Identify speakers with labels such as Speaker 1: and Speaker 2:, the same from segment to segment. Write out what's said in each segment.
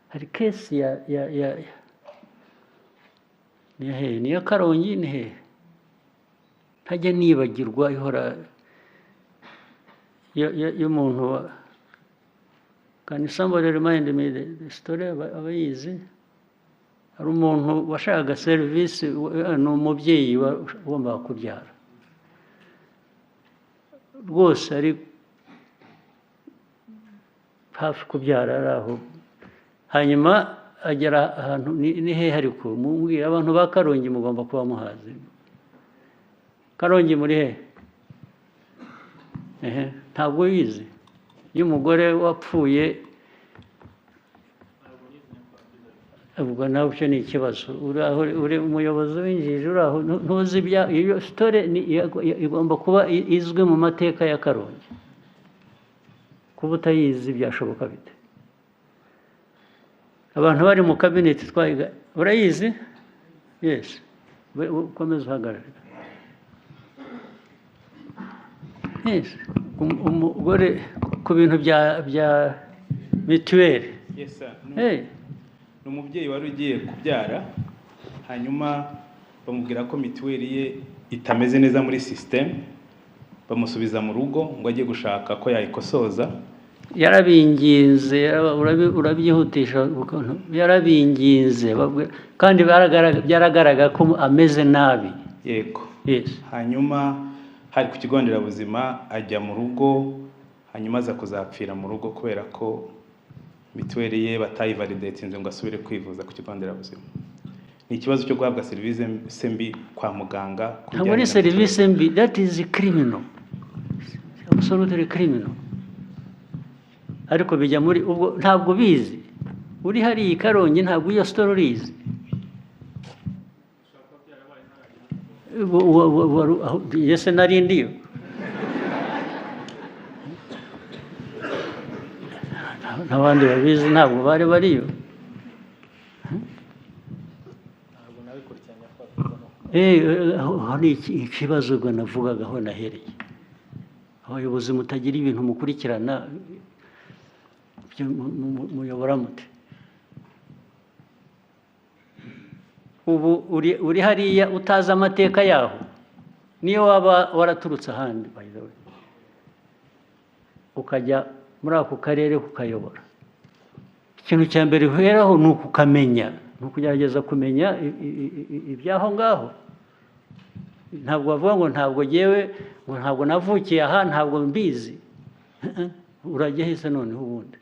Speaker 1: Hari case ya ni hehe? Ni iya Karongi, ni hehe? Ntajya nibagirwa, ihora y'umuntu wa. Can somebody remind me the story? Abayizi. Hari umuntu washakaga serivisi, ni umubyeyi wagombaga kubyara rwose, ari hafi kubyara, ari aho, hanyuma agera ahantu, ni hehe? Ariko mumbwire, abantu ba Karongi mugomba kuba muhazi. Karongi muri he? Ehe, ntabwo wizi iyo umugore wapfuye? Ubwo nawe icyo ni ikibazo. Uri aho uri umuyobozi w'injiji, uri aho ntuzi ibya iyo story. Igomba kuba izwi mu mateka ya Karongi. Kuba utayizi byashoboka bite? Abantu bari mu cabinet twayiga. Urayizi? Yes. Ukomeze uhagarare. Yes, umugore ku bintu bya mituweli.
Speaker 2: Yes, sir.
Speaker 1: Hey.
Speaker 2: Ni umubyeyi wari ugiye kubyara, hanyuma bamubwira ko mituweli ye itameze neza muri sisiteme, bamusubiza mu rugo ngo ajye gushaka ko yayikosoza.
Speaker 1: Yarabinginze, urabyihutisha ukuntu yarabinginze, kandi byaragaragara ko ameze nabi.
Speaker 2: Yego.
Speaker 1: Yes.
Speaker 2: Hanyuma hari ku kigo nderabuzima, ajya mu rugo, hanyuma aza kuzapfira mu rugo kubera ko mituweli ye batayivalidatinze ngo asubire kwivuza ku kigo nderabuzima. Ni ikibazo cyo guhabwa serivisi mbi kwa muganga ku
Speaker 1: Ntabwo ari
Speaker 2: bijyanye na
Speaker 1: serivisi
Speaker 2: mituweli.
Speaker 1: mbi, that is criminal, absolutely criminal. Ariko bijya muri ubwo ntabwo bizi. Uri hariya i Karongi, ntabwo iyo story urizi? Ese nari ndiyo n'abandi babizi ntabwo bari bariyo.
Speaker 3: Ntabwo nabikurikiranye ko.
Speaker 1: Aho ni ikibazo ubwo navugaga, aho nahereye. Abayobozi mutagira ibintu mukurikirana, ibyo muyobora mute? Ubu uri hariya utazi amateka yaho, niyo waba waraturutse ahandi, by the way, ukajya muri ako karere kukayobora, ikintu cya mbere uheraho ni ukukamenya, ni ukugerageza kumenya iby'aho ngaho. Ntabwo bavuga ngo ntabwo jyewe, ngo ntabwo navukiye aha, ntabwo mbizi. Urajya hese noneho ubundi?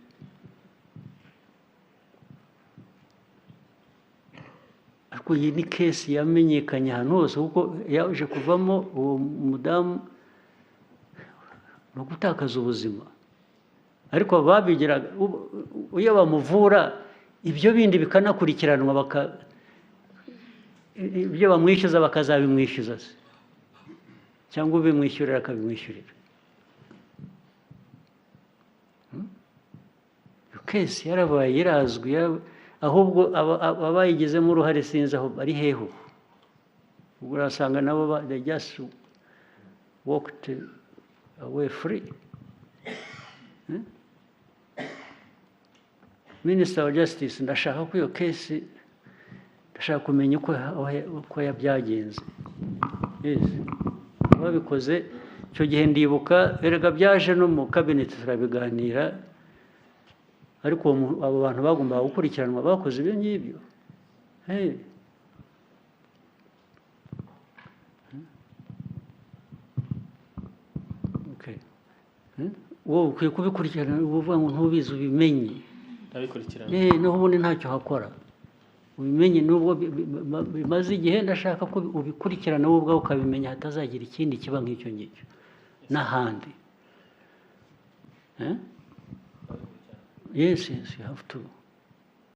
Speaker 1: Ariko iyi ni case yamenyekanye ahantu hose, kuko yaje kuvamo uwo mudamu ni ugutakaza ubuzima. Ariko babigiraga iyo bamuvura, ibyo bindi bikanakurikiranwa, ibyo bamwishyuza bakazabimwishyuza se, cyangwa ubimwishyurira akabimwishyurira. Iyo case yarabaye, irazwi, ahubwo abayigizemo uruhare sinzi aho bari hehe ubu. Ubwo urasanga nabo they just walked away free. Minister wa Justice, ndashaka ko iyo case, ndashaka kumenya uko byagenze. Yes. Babikoze icyo gihe ndibuka, erega byaje no mu cabinet turabiganira, ariko abo bantu bagombaga gukurikiranwa bakoze ibyo ngibyo. Hey. Okay. Wowe ukwiye kubikurikirana, uvuga ngo ntubizi, ubimenye.
Speaker 3: Ndabikurikirana.
Speaker 1: Naho ubundi ntacyo hakora. Ubimenye nubwo bimaze igihe, ndashaka ko ubikurikirana wowe ubwawe ukabimenya, hatazagira ikindi kiba nk'icyo ngicyo n'ahandi. Yes, yes, you have to.